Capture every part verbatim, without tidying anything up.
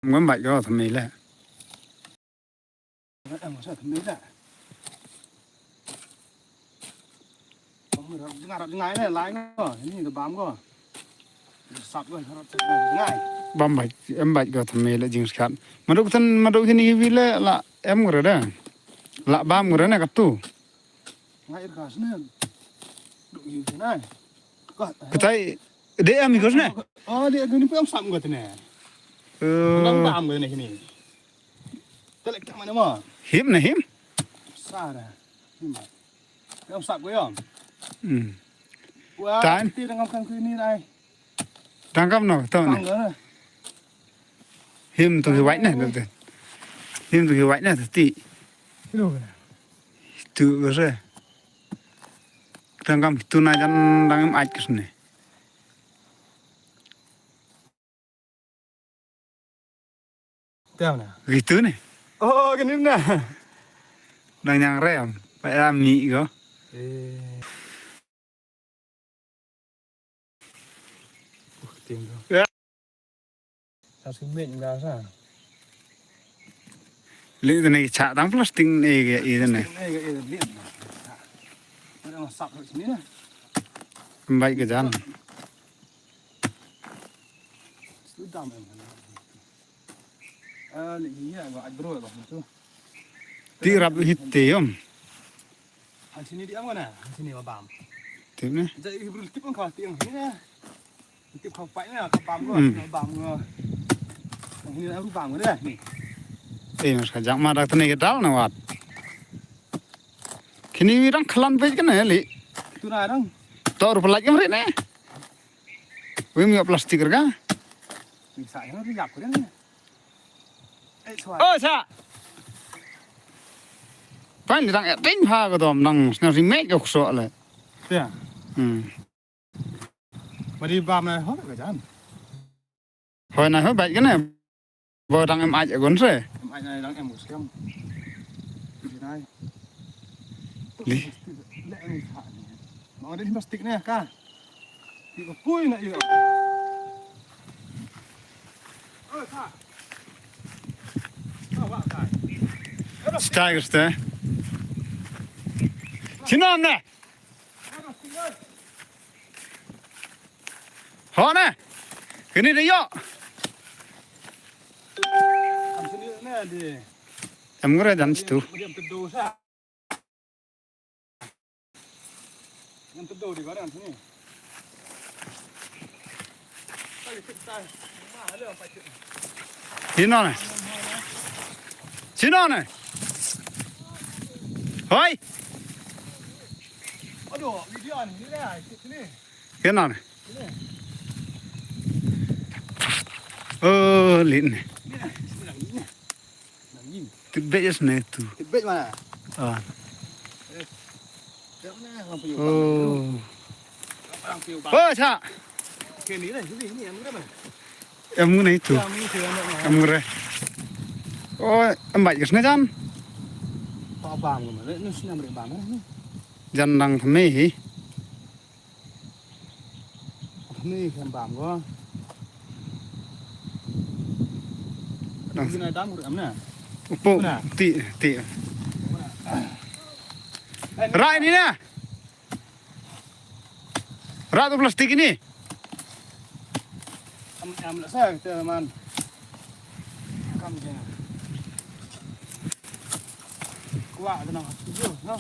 Ngam bait ko thymmai leh. Bam bait, em bait ko thymmai leh jingsngewsih. Mado katan, mado kini kiwi leh la em ko re da. La bam ko re na katu. Katai de em ko ne. Oh, de em sam ko ne. Nang bam ko ne kini. Telek tak mana mo? Him na him. Sara. Him. Yang sap ko yom. Hmm. Wah, tan ti dang kam kini nai. Dang kam no to ne. Him tu hi wai ne tu. Him tu hi wai ne tu ti. Tu ko se. Dang kam tu na jan dang em ait ko ne. Tiam na. Gitu ne. Oh, kini na. Nang nyang rem. Pak ram ni ko. Eh. Uh, tiam tu. Ya. Sa simen ga sa. Li tu ne cha tang plastik ne ga i ne. Plastik ne ga i ne. Ada masak kat sini na. Baik ke jan. Ti rap hit te yom. Han sini di am kana? Han sini ba bam. Tip ne? Jadi ibrul tip ang ka ti ang sini. Tip ka pai na ka bam ko, hmm, ka bam ko. Ang sini ang bam ko dah ni. Eh, mas ka jak ma dak tene ke dal na wat. Kini wi dang klan pe kana li. Tu na dang. Tor pelaj kam ri ne. Wi mi plastik ka. Wi sa ya ri yak ko ne. Oh, sa. Pan dang acting pha ko dom dang sna remake ko so le. Ya. Hmm. Mari bam na ho ka jan. Hoi na ho bai kene. Bo dang em aj gon se. Em aj na dang em skam. Di nai. Di. Ma de plastik ne ka. Di ko pui na io. Stay, stay. Chinam ne. Ho ne. Kini de yo. Em ngore dan situ. Sino ne? Sino ne? Hoi. Sino ne? Oh, lin ne. Tibet jas ne tu. Tibet mana? Ah. Oh. Oh, sa. Em ne tu. Em re. Oh, em bai jas ne jan. Jan dang thme hi. Ni kan bam ko. Dang. Ni na dam ko am na. Upo. Ti ti. Rai ni na. Rai tu plastik ini. Am am la sa te man. Kam je. Kuat tenang. Yo, no.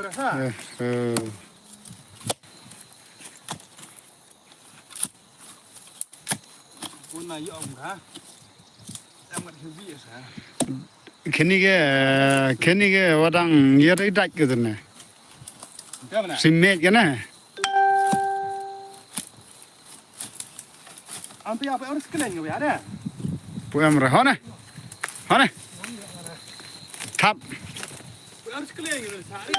Eh, eh. Kini ke, kini ke wadang ya dai dai ke ne. Simet ke ne. Am pia pia ur sklen ngi ya de. Pu em re hone. Hone. Thap. Pia ur sklen ngi sa ri.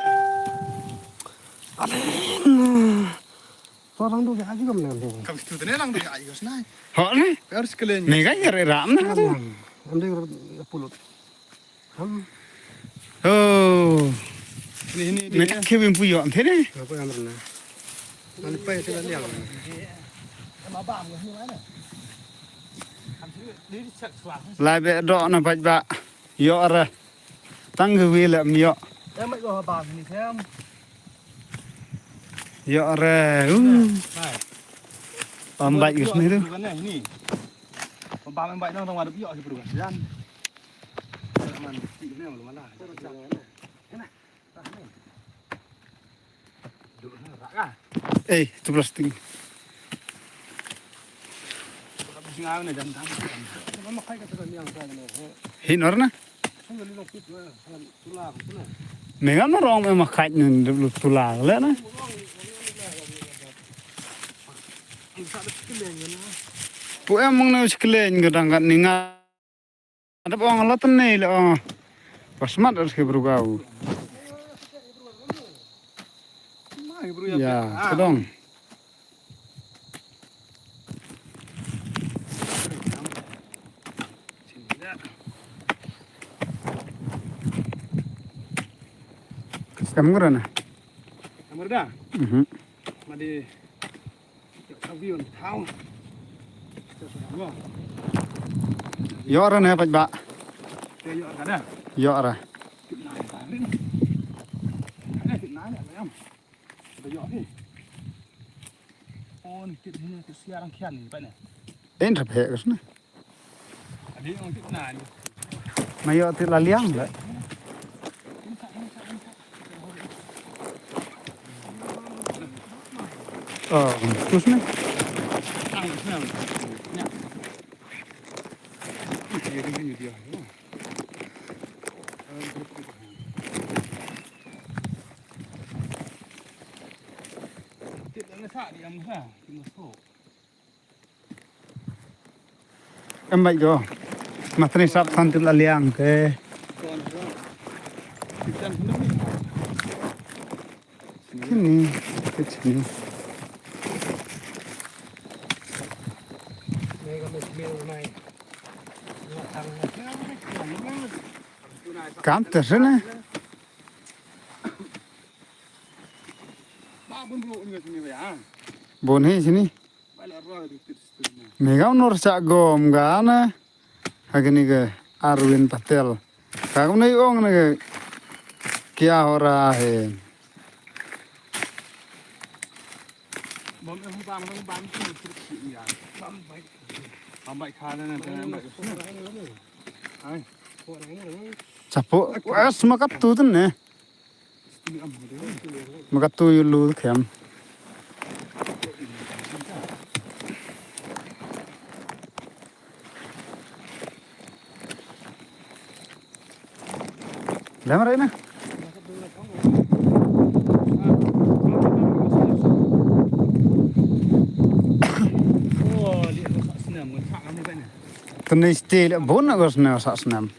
Ale. Orang tu ya aja kam nang. Kam tu tene orang tu ya aja snai. Hone. Pia ur sklen ngi. Mega ya re ram na tu. Am de pulut. Oh. Me ka khie bym pu ïoh ïa ne. Lai beh doh na bad ba. Ïoh re. Tang kawei leh ym ïoh. Ïoh re. Uh. Ym bad ka sni tu. Eh, tu plastik. Hin or na? Me ngam na rong me ma khaj nun de lu tula le na. Pu em mong na sklen ga dang kat ninga. Ada bong la tan nei le ong. Pas mat ar ke bru gau. Ya, kedong. Kam ngura na. Kamar da. Mhm. Madi. Ïoh ra ne pat ba. Ïoh ra. En ra phe kas ne. Ma ïoh ti la liang le. Oh, tus ne. Em bai go. Matni sap than til aliang ke. Kini, kini. Kam te sene. Bun hi sini. Mega unor sa gom gana. Hagini ke Arvind Patel. Kagum nei ong na ke kya ho raha hai. Chapo, wes makat tu tun ne. Makat tu yu lu kem. Lem rai na. Tene stil bun agus ne sa snam.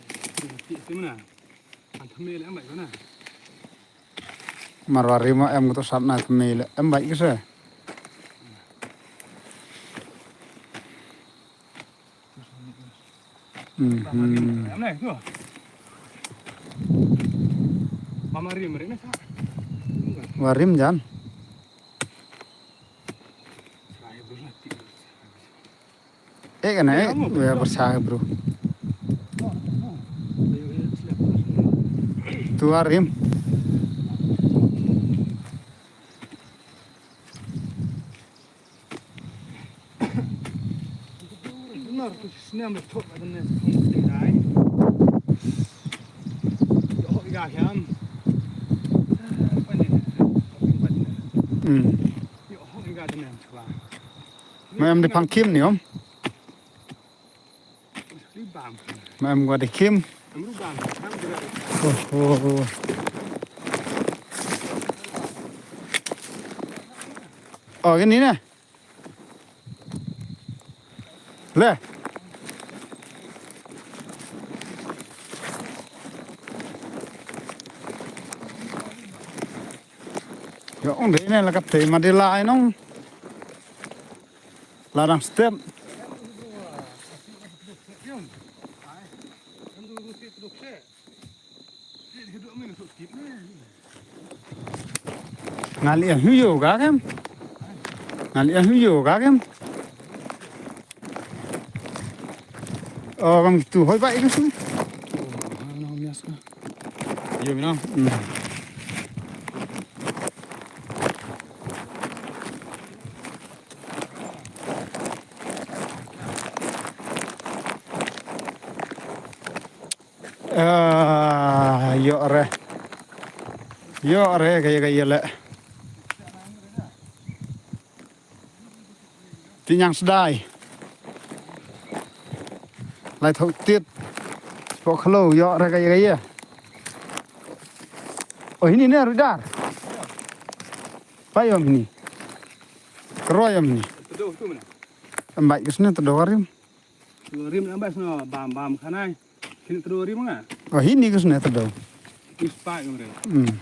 Marwari ma em kutu sap na temi le em bai kisa. Mhm. Warim jan. Eh, kana eh, we bersa bro. Tu arim. Hmm. Ma em di pang kim ni om. Ma em gua di kim. Oh, oh, oh. Oh, kini ne. Le. Yo, ong dei ne la ka te ma de lai nong. La dang step. Nga liah hyu yo ka kem. Nga liah hyu yo ka kem. Oh, bang tu hoi bai ka sini. Yo, mina. Hmm. Ah, ïoh re. Ïoh re, ka ïa, ka ïa leh. Ti ñiang sdai. Lai thok tit. Pok khlo, ïoh re, ka ïa, ka ïa. Oh, hini ne, Rudar. Pa ïoh hini. Kro ïoh hini. Em bai ka sne to do rim. Rim em bai sno bam bam khanai. Kini to do rim nga. Oh, hini ka sne to do. Is pa ïoh re. Hmm.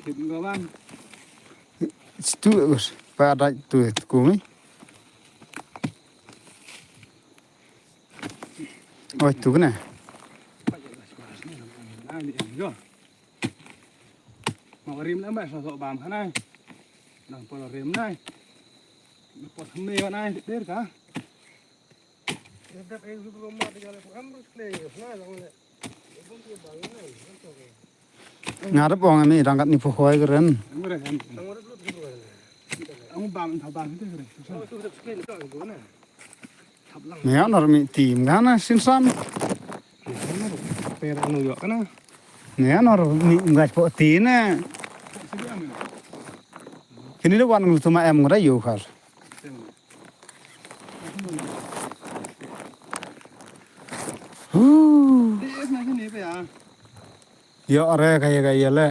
Kit ngo bam. Stu us pa dai tu tu kumi. Oi, tu kena. Ma rim lem ba sa so bam khanai. Nang pol rim nai. Pol me nai der ka. Nga dap ong ani dang kat ni phu hoi keren. Nga nor mi tim nga na sinsam. Nga nor mi ngai po ti na. Kini da wan ngu tuma em ngu da yu khar. Huh. Ïoh re ka ïa ka ïa le.